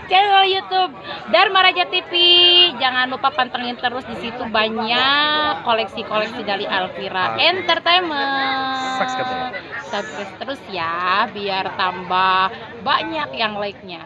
Channel YouTube Darmaraja TV. Jangan lupa pantengin terus, di situ banyak koleksi-koleksi dari Alfira Entertainment. Subscribe. Subscribe terus ya, biar tambah banyak yang like-nya.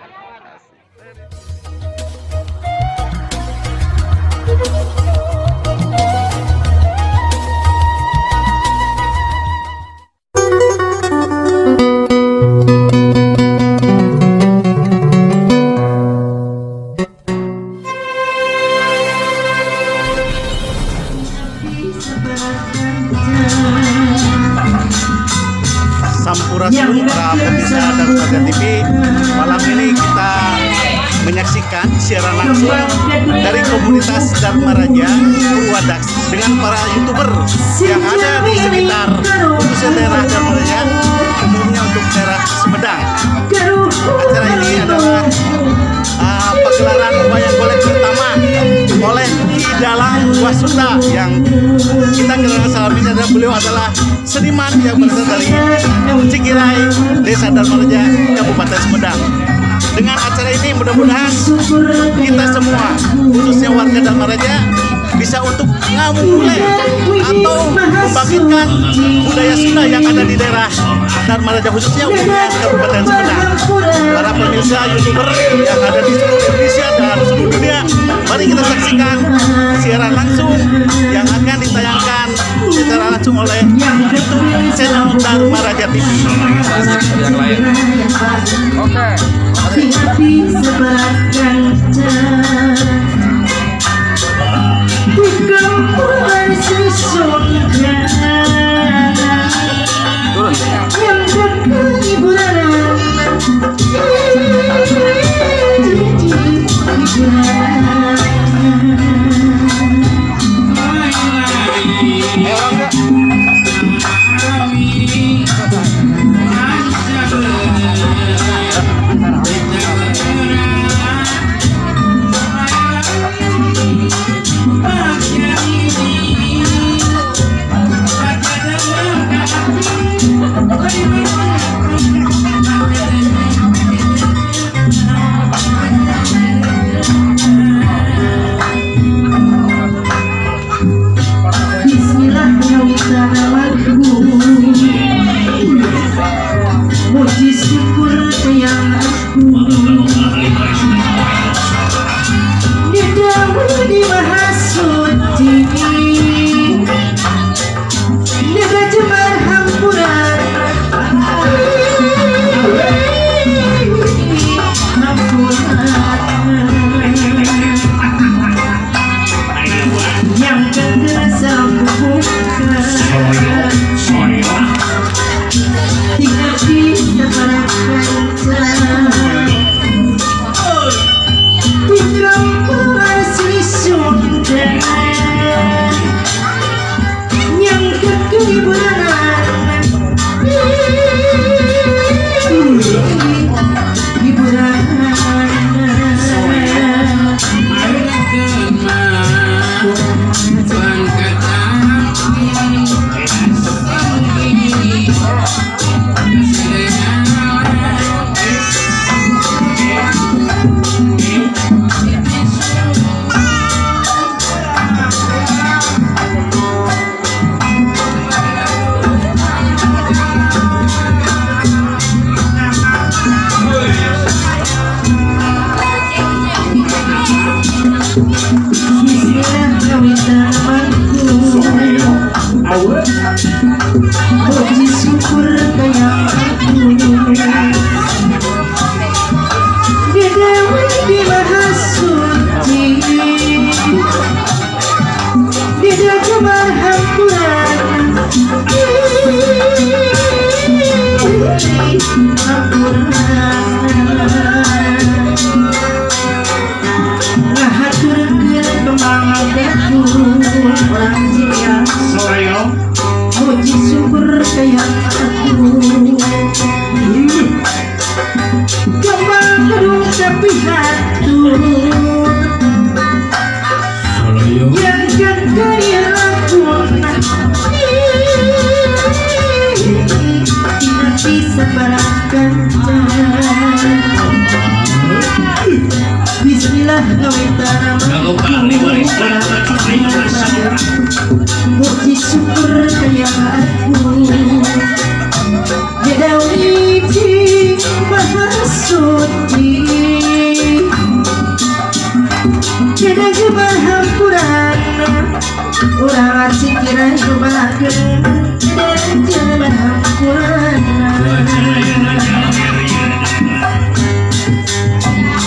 Sampurasun para pemirsa Darmaraja TV. Malam ini kita menyaksikan siaran langsung dari komunitas Darmaraja Purwadaksi dengan para YouTuber yang ada di sekitar, khususnya daerah Darmaraja, umumnya untuk daerah Sumedang. Acara ini adalah pagelaran wayang golek pertama oleh Ki Dalang Wasunda yang kita kenal salam ini adalah beliau adalah seniman yang berasal dari Cikirai, Desa Darmaraja, Kabupaten Sumedang. Dengan acara ini mudah-mudahan kita semua, khususnya warga Darmaraja, bisa untuk ngamumule atau membangkitkan budaya Sunda yang ada di daerah Darmaraja, khususnya umumnya Kabupaten Sumedang. Para pemirsa YouTuber yang ada di seluruh Indonesia dan seluruh dunia, mari kita saksikan siaran langsung yang akan ditayangkan secara langsung oleh YouTube channel Darmaraja TV. Yang lain. Oke. Turun. Ayo orang enggak? Puji syukur yang aku di Maha Suci, Nida jembar hampura, yang kekesambukan tinggal di Puji syukur kaya aku di Dewi di Maha Suci, di Jemar Hampuran, ngahaturkeun kembang aku orang Cibiang. Puji syukur kaya aku kembang kedung tepi hatu yang kan kaya aku tidak bisa. Puji syukur kaya aku Dedawiti Maha Suci Deda gemar hampurana Urang asikira gumakeun Deda gemar hampurana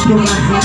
Kumaha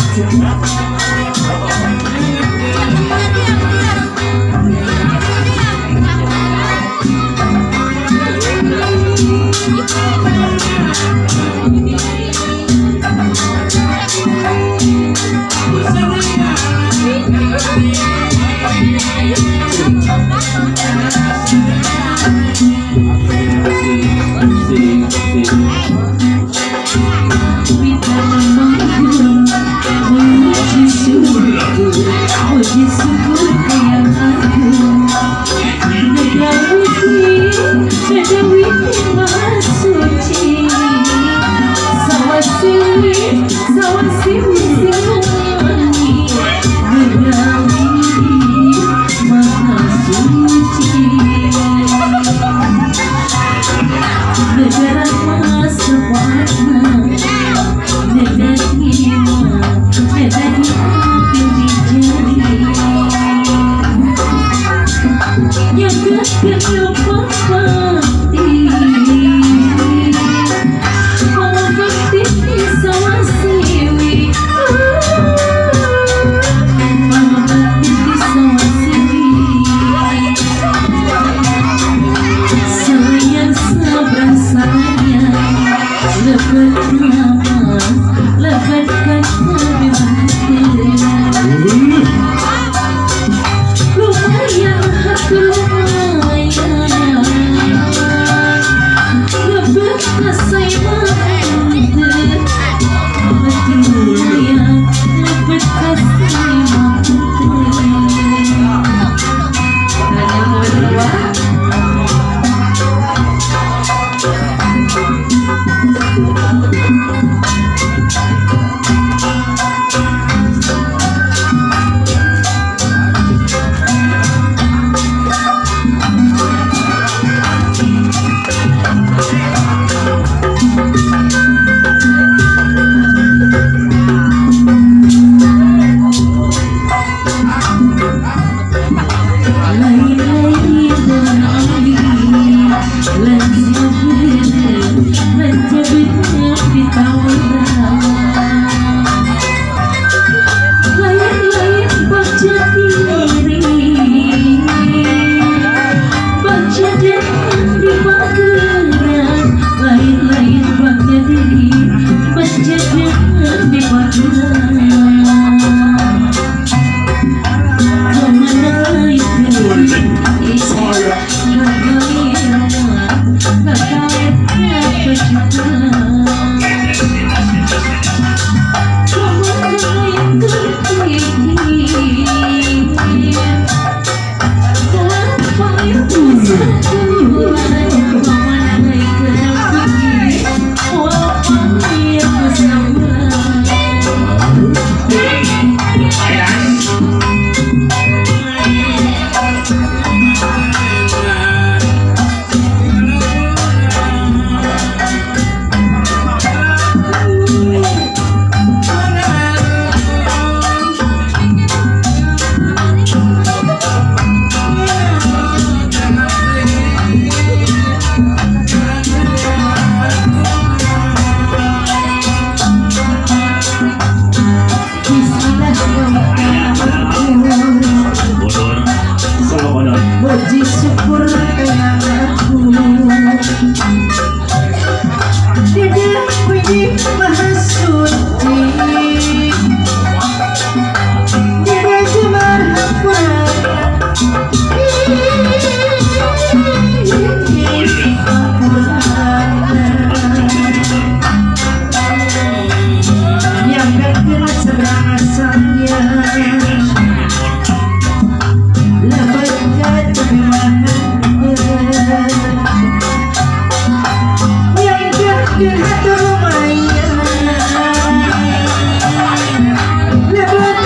Puji syukur kaya aku Dede Widi Maha Suci Dede Jemar Hampurana Yang gak seberang asalnya Yang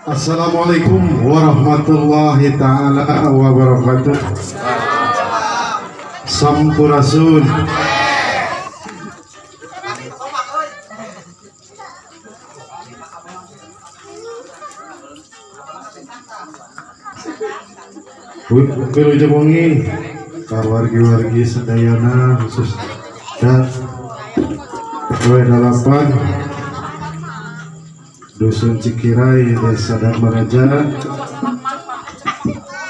Assalamualaikum warahmatullahi taala wabarakatuh. Sampurasun. Wilujeng wengi ka wargi-wargi sadayana, khusus dan RW 8 Dusun Cikirai, Desa Darmaraja.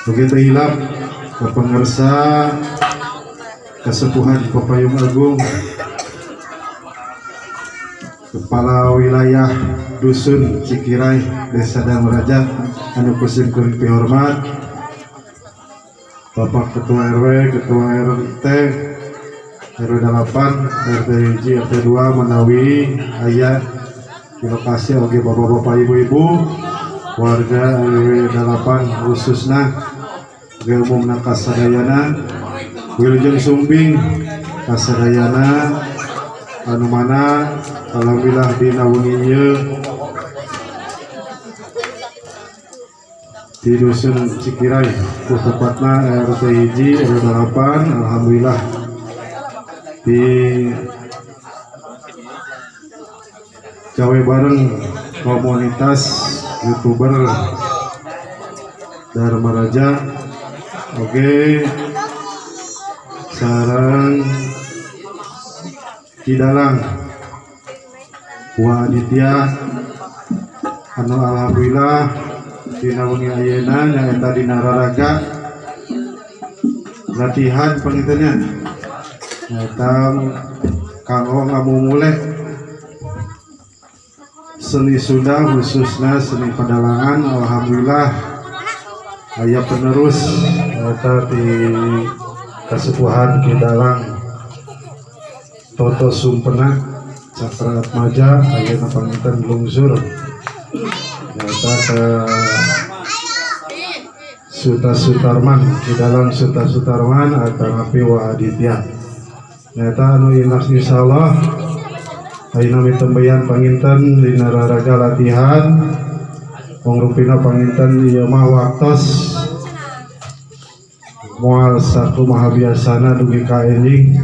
Begitu hilap ke pengersa Kesepuhan Pepayung Agung, Kepala Wilayah Dusun Cikirai, Desa Darmaraja, anu kusim kuring pihormat Bapak Ketua RW, Ketua RT, RW 8, RT 1, RT 2, menawi aya di lokasi oge bapak-bapak, ibu-ibu warga RW 8 khususna oge umumna kasadayana, wilujeng sumping kasadayana anu mana alhamdulillah dina wengi ieu Di Dusun Cikirai, tepatna RT 1 RW 8. Alhamdulillah di gawe bareng komunitas YouTuber Dharma Raja. Oke, sareng Ki Dalang Wa Aditya anu alhamdulillah dina wengi ayeuna nyaeta dina raraga latihan pangintennya nyaeta kanggo ngamumule seni Sunda khususnya seni pedalangan. Alhamdulillah aya penerus nyaeta di kasepuhan Ki Dalang Toto Sumpena Cakra Atmaja ayeuna panginten lungsur nyaeta ke Suta Sutarman, Ki Dalang Suta Sutarman atanapi Wa Aditya nyaeta anu inas insyaallah ayeuna mitembeyan panginten dina raraga latihan pangrupina panginten ieu mah waktos moal sakumaha biasana dugi ka enjing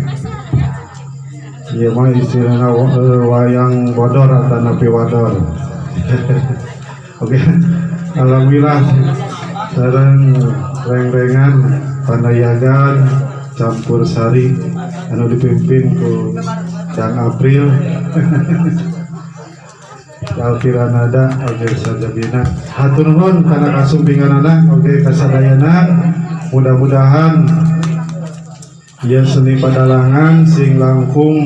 ieu mah istilahna wayang bodor atanapi wador. Oke, alhamdulillah sareng reng-rengan panayagan campur sari anu dipimpin ku Kang April Alfira Nada oge sajabina hatur nuhun kana kasumpinganana oge kasadayana. Mudah-mudahan ya seni padalangan sing langkung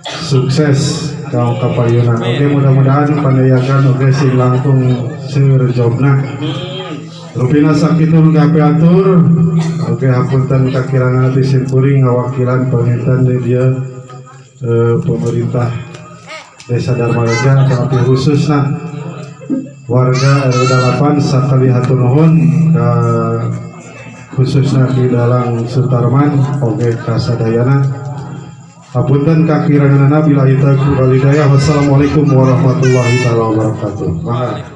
sukses kau kapayuna. Oke, mudah-mudahan panayagan oge sing langkung seur jobna. Rupina sakitu nu kapiatur. Oke, hapunten kakirangan ti simkuring ngawakilan panginten di dieu pemerintah Desa Darmaraja tapi khususna warga RW 8 sakali hatur nuhun ka khususna Ki Dalang Sutarman oge kasadayana. Hapunten kakiranganana billahi taufiq wal hidayah. Wassalamualaikum warahmatullahi taala wabarakatuh. Mangga.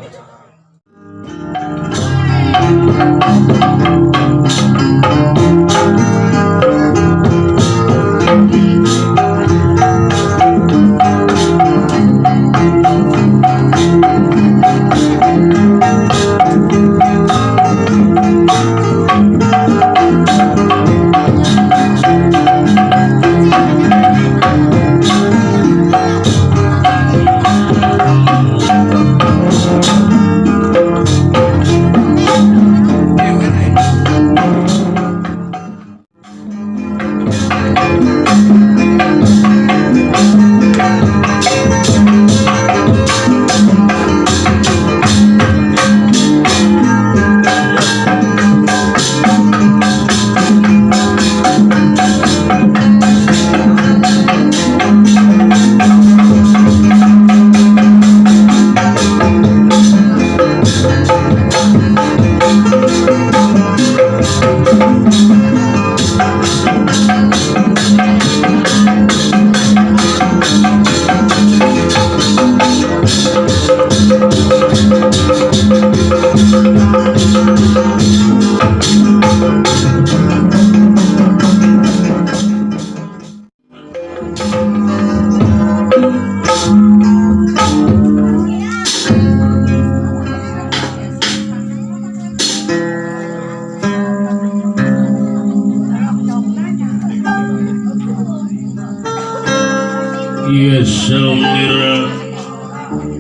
Saunira tandana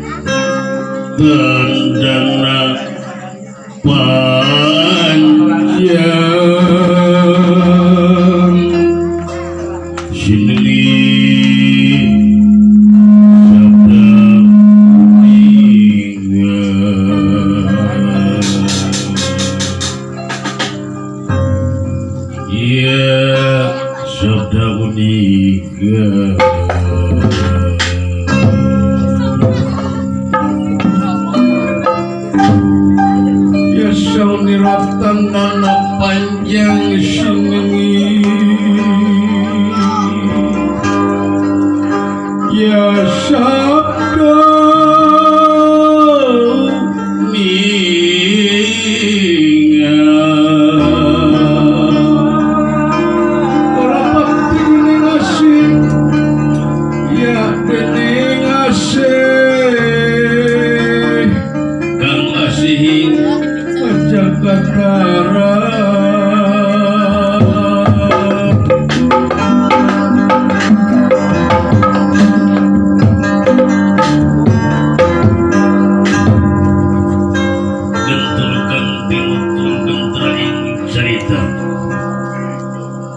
panjang sinengi sabda kuninga. Iya sabda kuninga. Saunira panjang sinengi ya sabda ni.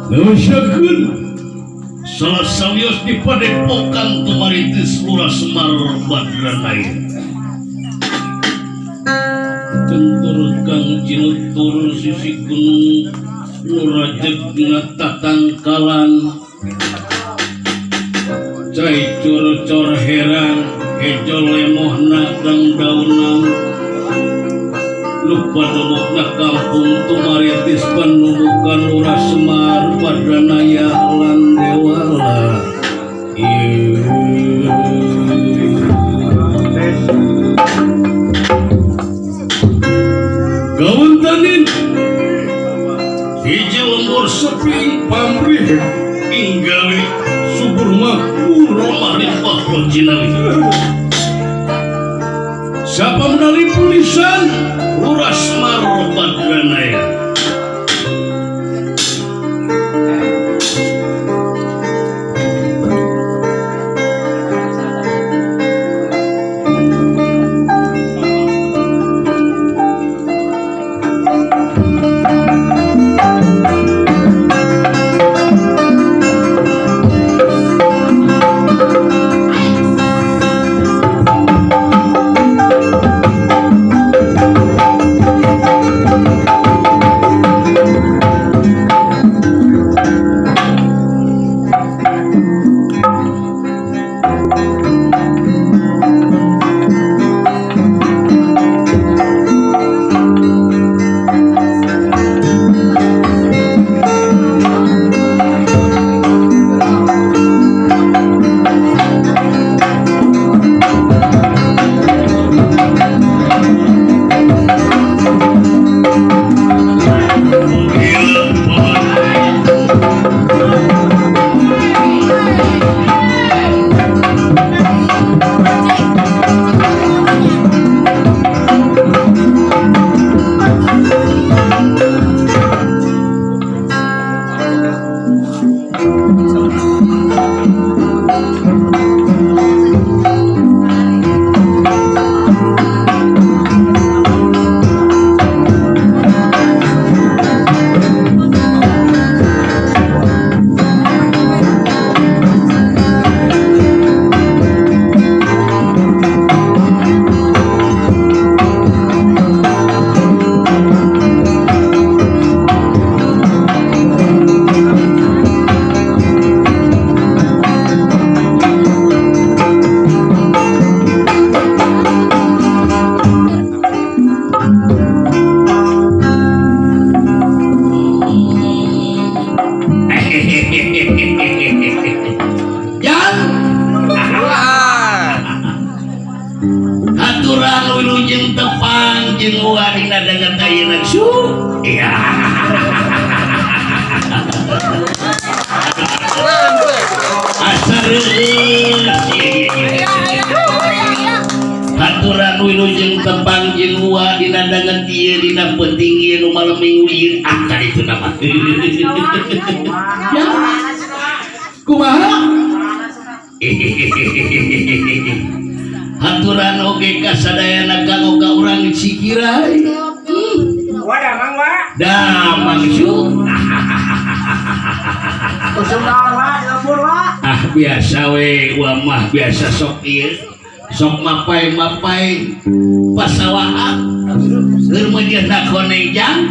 Ngeusekeun salah sawios di padepokan Tumaritis Lurah Semar Badranaya. Kentur kang cinutur sisi gunung nurajegna tatangkalan cai cur-cur herang hejo lemohna dangdaunan lupa numukna kampung Tumaritis panumukan Lurah Semar Badranaya lan Dewala. Kawantanin hiji lembur sepi pamrih inggali subur makmur maripah jinawi. Siapa menali tulisan Lurah Semar Badranaya. Haturan wilujeng tepang jeung wa dina danget ieu dina penting ieu nu malam minggu ieu ah itu nama. Ya. Kumaha? Haturan oge ka sadayana kanggo ka urang Cikirai. Wa damang wa. Damang su. Ah biasa we wa mah biasa sok ieu. Sok mapai-mapai pasawahan keur meujeuhna konejang.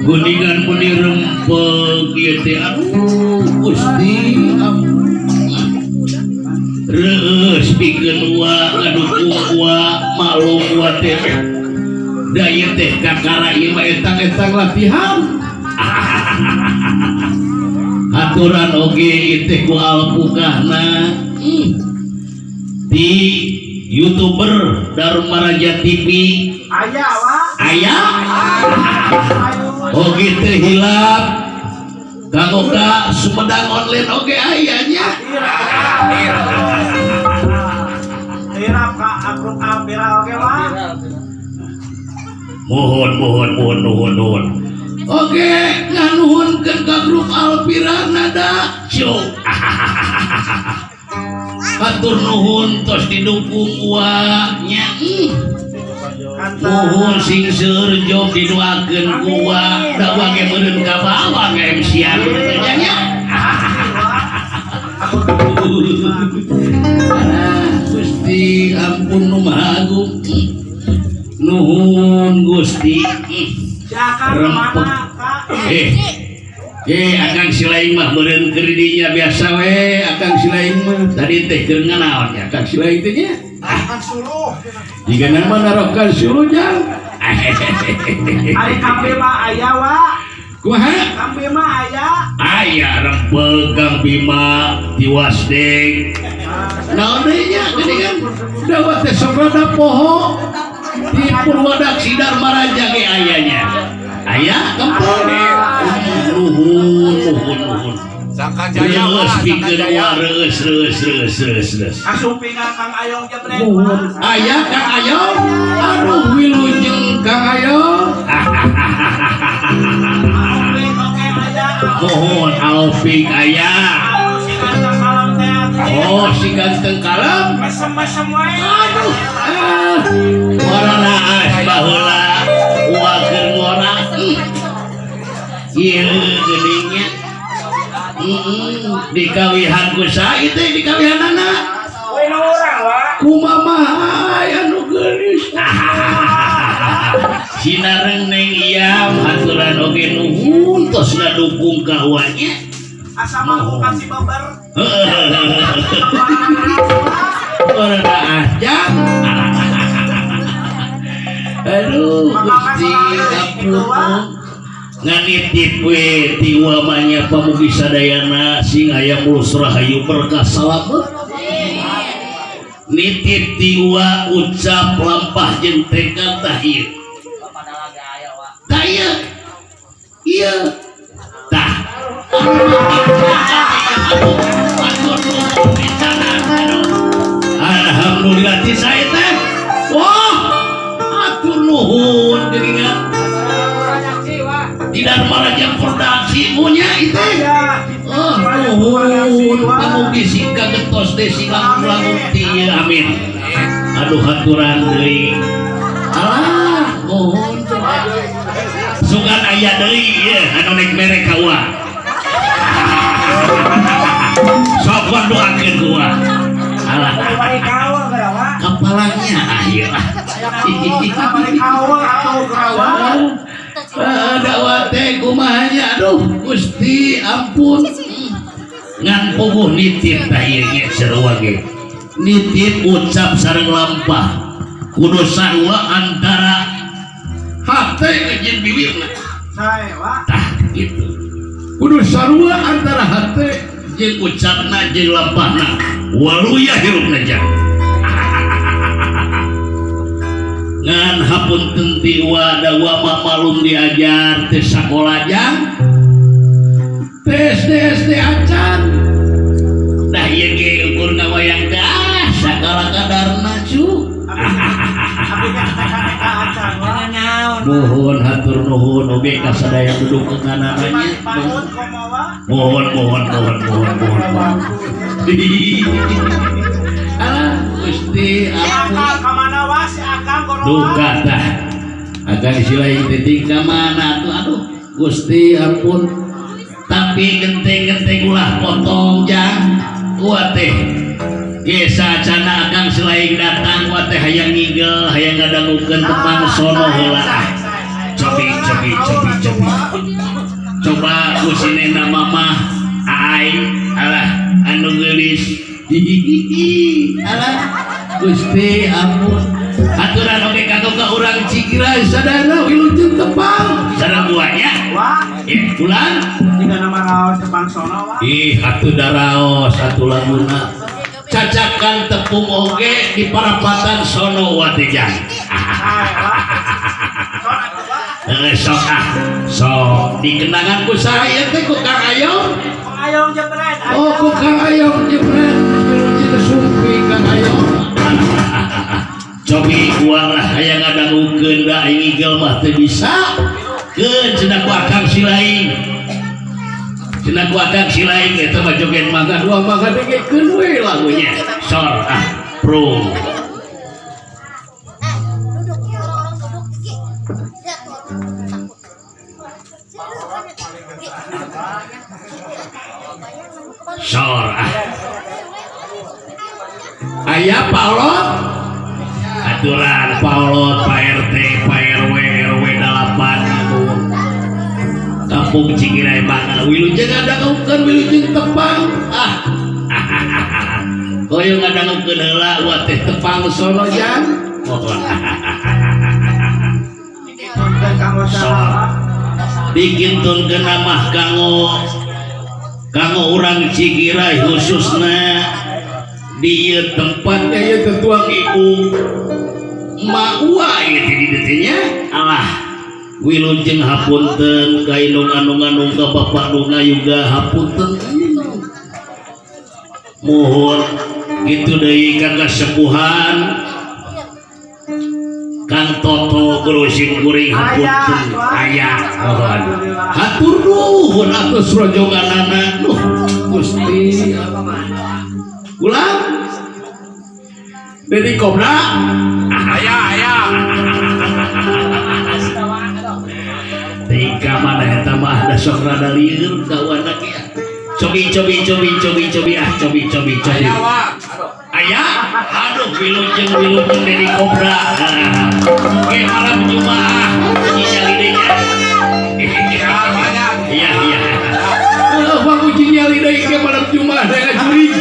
Guningan muni rempeg ieu teh aduh Gusti ampun. Reueus pikeun wa ngadukung wa maklum wa teh. Da ieu teh kakara ieu mah etang-etang latihan. Aturan oge ieu teh ku alpukahna di YouTuber Dharmaraja TV aya wa aya oge teh hilap kanggo ka Sumedang online oge aya nya. Hilap ka grup Alpira oge wa. Mohon mohon mohon nuhun nuhun. Oke, nganuhunkeun ka grup Alpira nada show. Hatur nuhun tos didukung wa nya. Nuhun sing seueur job didoakeun ku wa da wa ge meureun ka bawa ge MC-an meureun teh nya. Gusti ampun nu Maha Agung. Nuhun Gusti. Rempeg. Akang silaing mah meureun keur dinya biasa we akang silaing mah. Tadi teh keur nganaon nya akang silaing teh nya. Narokan suluh. Jika nama narokan suluh jang. Ari kambe mah aya wa. Kumaha? Kambe mah aya. Aya rempeg Kang Bima tiwas deng. Naon deui nya geuningan? Dawa teh sok rada poho. Di Purwadaksi Darmaraja ge aya nya. Aya kempel. Nuhun nuhun nuhun. Sangkan Jaya, Reus Pak, Sangkan pikeun Jaya. wa reus reus reus reus reus. Kasumpingan Kang Ayong jebret. Nuhun aya Kang Ayong. Aduh wilujeng Kang Ayong. Alopik oke aya. Mohon Alopik aya. Aduh si ganteng kalem teh atuh. Oh si ganteng kalem. Mesem-mesem wae. Aduh. Ah. Waranaas baheula uwa keur ngora. Ieu geuning nya. Dikawihan ku saha ieu teh dikawihanana? We nu urang wa. Kumaha anu geulis. Sinareng Neng Iam haturan oge nuhun tos ngadukung ka uwa nya. Asa mau ka si Babar. Waranaas jang. Aduh Gusti ampun. Nganitip we ti uamanya pamugi sadayana sing aya mulus rahayu berkah salamet. Nitip ti ua ucap lampah jeung tekad tah ieu. Tah ieu. Ieu. Tah. Alhamdulillah ti sae teh. Wah, atur nuhun geuningan. Di Darmaraja Produksi punya itu. Oh, nuhun pamugi sing kagentos teh sing langkung ti ieu amin. Aduh haturan deui. Alah, nuhun. Sugan aya deui ieu anu nek mere ka uwa. Sok doakeun ku uwa. Alah. Kapalanya ah ieu lah. Dakwah teh kumaha nya aduh Gusti ampun. Ngan puguh nitip tah ieu ge sarua ge. Nitip ucap sareng lampah. Kudu sarua antara hate jeung bibirna. Sae wa. Tah kitu. Kudu sarua antara hate jeung ucapna jeung lampahna. Waluya hirupna jang. Ngan hapunten ti uwa da uwa mah malum diajar teh sakola jang. Teh SD SD acan. Dah ieu ge ukur ngawayang teh ah sagala kadarna cu. Nuhun hatur nuhun oge ka sadaya duduk kenganana nya. Mohon mohon mohon mohon mohon. Alah Gusti ampun. Duka tah. Akang silaing titik ka mana tuh aduh Gusti ampun. Tapi genteng-genteng ulah potong jang. Kuat teh. Gesa cana akang silaing datang kuat teh hayang ngigel hayang ngadangukeun tepang sono heula. Cobi cobi cobi cobi. Coba ku sinena mamah aai alah anu geulis. Hihihi alah Gusti ampun. Aturan oge kanggo ka urang Cikirai sadayana wilujeng tepang sareng buahnya. Wa. Ya, ulang. Jika nama raos tepang sono wa. Ih, atuh daraos atuh laguna. Cacakan tepung oge di parapatan sono wa teh jang. Sok ah. Sok dikenangan ku saha ieu teh ku Kang Ayong? Kang Ayong jebret. Oh, ku Kang Ayong jebret. Wilujeng sumpi Kang Ayong. Cobi uang lah hayang ngadangukeun da aing ngigel mah teu bisa. Keun cenah ku akang silaing. Cenah ku akang silaing eta mah joget mangga dua mangga dengekeun we lagunya. Sor ah, prung. Sor ah. Aya Paulot aturan Paulot Pak RT Pak RW RW 8 Kampung Cikirai mangga wilujeng ngadangukeun wilujeng tepang ah. Koyo ngadangukeun heula wa teh tepang sono jan. Sor dikintunkeun mah kanggo kanggo urang Cikirai khususna di ieu tempat ieu tertuang ibu Maua ieu teh di dieu nya. Alah wilujeng hapunten ka indung anu ngandung ka bapak nu ngayuga hapunten muhun kitu deui ka kasepuhan Kang Toto guru sing kuring hapunten aya mohon hatur nuhun atus rojonganana duh Gusti ulang Deddy Kobra Aya aya. Tika mana eta mah da sok rada lieur kawana ge. Cobi cobi cobi cobi cobi ah cobi cobi cobi. Aya wa. Aduh. Aya aduh wilujeng wilujeng Deddy Kobra. Oke malam Jumaah uji nyali deui nya. Iya iya. Bang uji nyali deui ke malam Jumaah da ngajurig.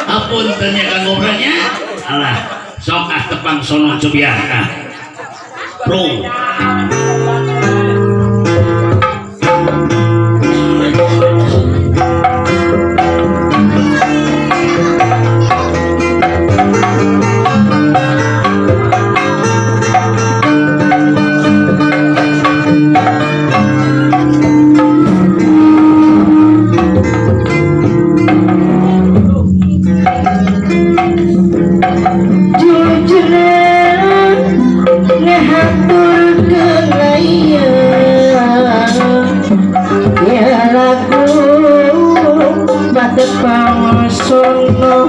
Apunten nya Kang Kobranya. Alah sok ah tepang sono cobian ah. Prung. Sono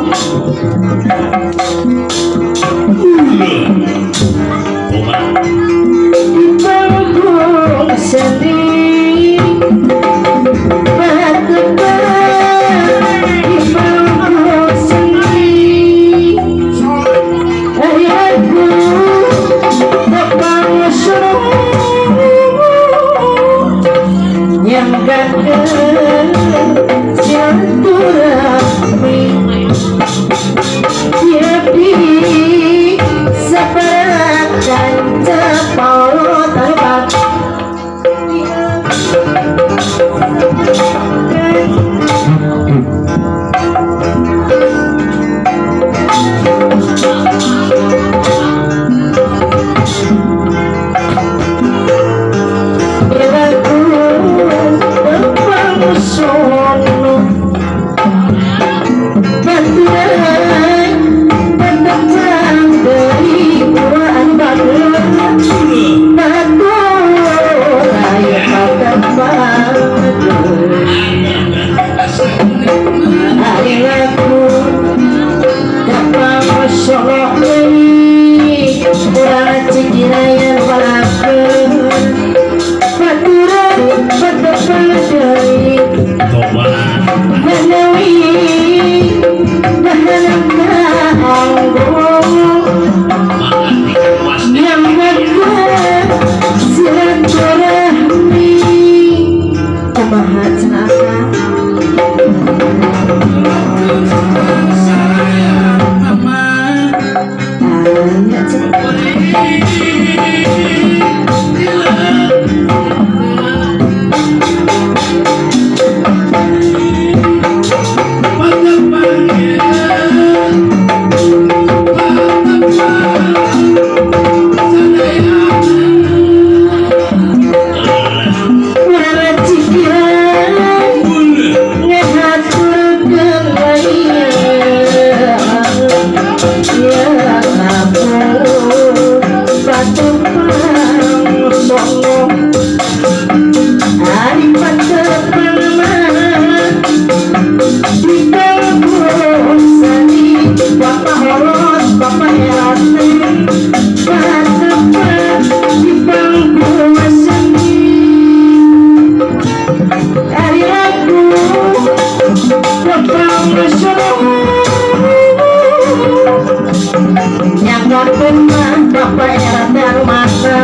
Bapak era Darmana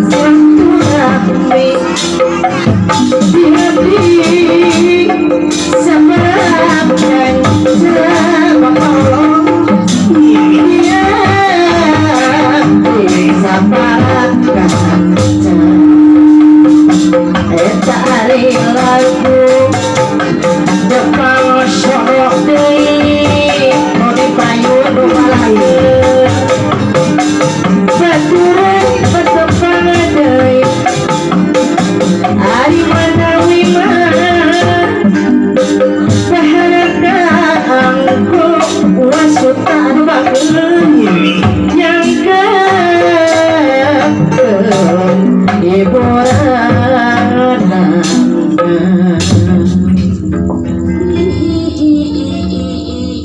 silaturahmi di sebab dan sebab Allah dia eta ari lagu depan sorok deui nu dipayun balakeun baturan patepang deui ari manawi mah baharana angko wasuta anu bageun nyangka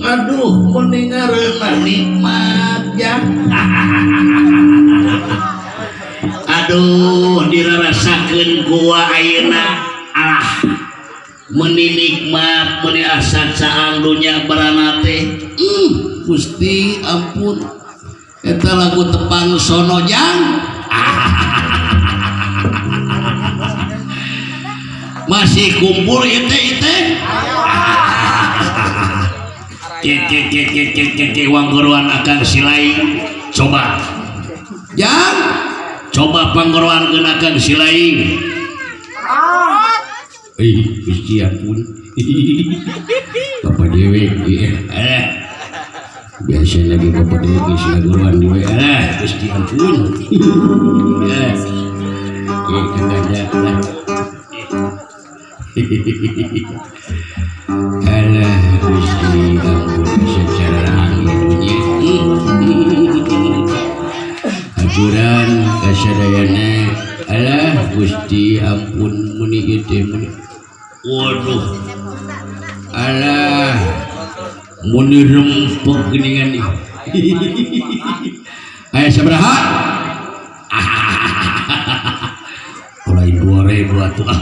aduh mendengar nikmat ya. Aduh dirarasakeun ku ayeuna alah meuni nikmat meuni asa caang dunya barana teh. Gusti ampun eta lagu tepang sono jang. Masih kumpul ite ke wangguruan akan silaing coba jang coba pangguruan akan silaing. Ih Gusti ampun bapak dewe biasa lagi bapak dewe geus ngaguruan dewe Gusti ampun. Alah Gusti ampun secara angin dunya. Aturan kasadayana alah Gusti ampun muni ieu teh muni. Waduh alah muni rempeg geuningan ih. Aya sabaraha? Lain 2000 atuh ah.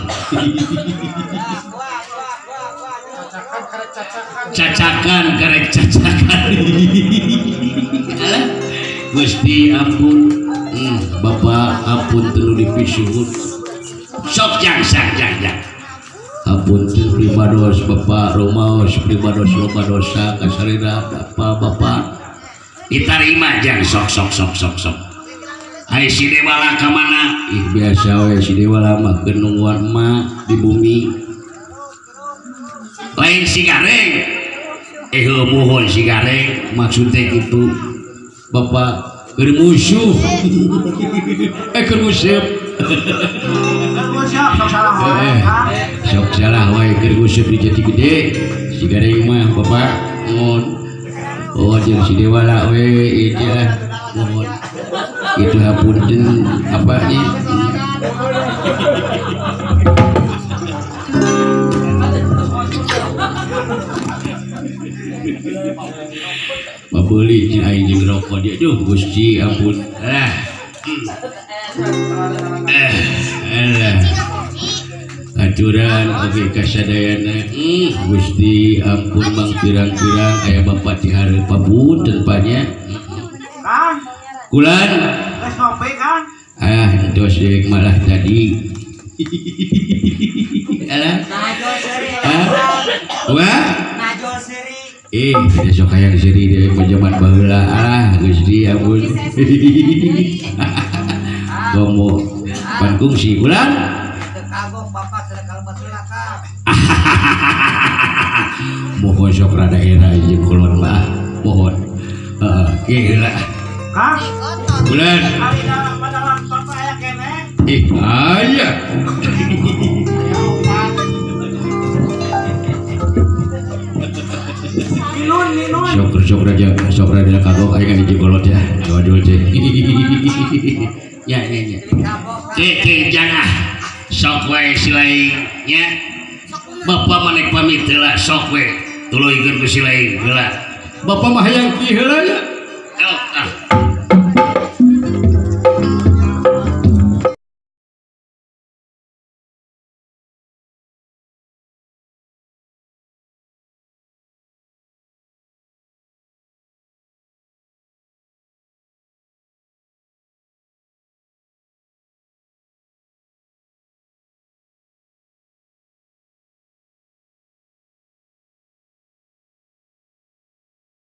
Cacakan karek cacakan. Gusti ampun Bapak ampun teu dipisuhun sok jang sang jang jang ampun teu pribados Bapak rumaos pribados loba dosa kasarira apa Bapak ditarima jang sok sok sok sok sok. Hai si Dewala ka mana? Ih biasa we si Dewala mah keur nungguan emak di bumi. Lain si Gareng. Mohon si Gareng maksudnya gitu. Bapak keur musuh. Keur musuh. Sok salah wae. Sok salah wae keur musuh di Jati Gede. Si Gareng mah Bapak mohon. Oh jeung si Dewala we ieu lah mohon. Itu hapunten apa nih? Pabeli jeung aing jeung rokok dia duh Gusti ampun. Alah. Alah. Aturan oge kasadayana. Gusti ampun mang pirang-pirang aya bapak di hareup papunten panya. Kulan. Geus ngopi kan? Ah, entos dewek malah tadi. Alah. Wah. Najol seri. Tidak sok hayang seri dewek mah jaman baheula. Alah, Gusti ampun. Komo pan kungsi kulan. Teu kagok bapak sedekah baheula ka. Mohon sok rada era jeung kulon mah. Mohon. Heeh, kieu lah. Kang. Bulan. Ari dalam padalang bapak aya keneh. Ih, aya. Minun, minun. Sok sok raja kagok aing hiji kolot ya. Waduh teh. Ya ya ya. Ke jangan. Sok wae silaing nya. Bapak manek pamit heula sok we. Tuluykeun ku silaing heula. Bapak mah hayang kieu heula nya.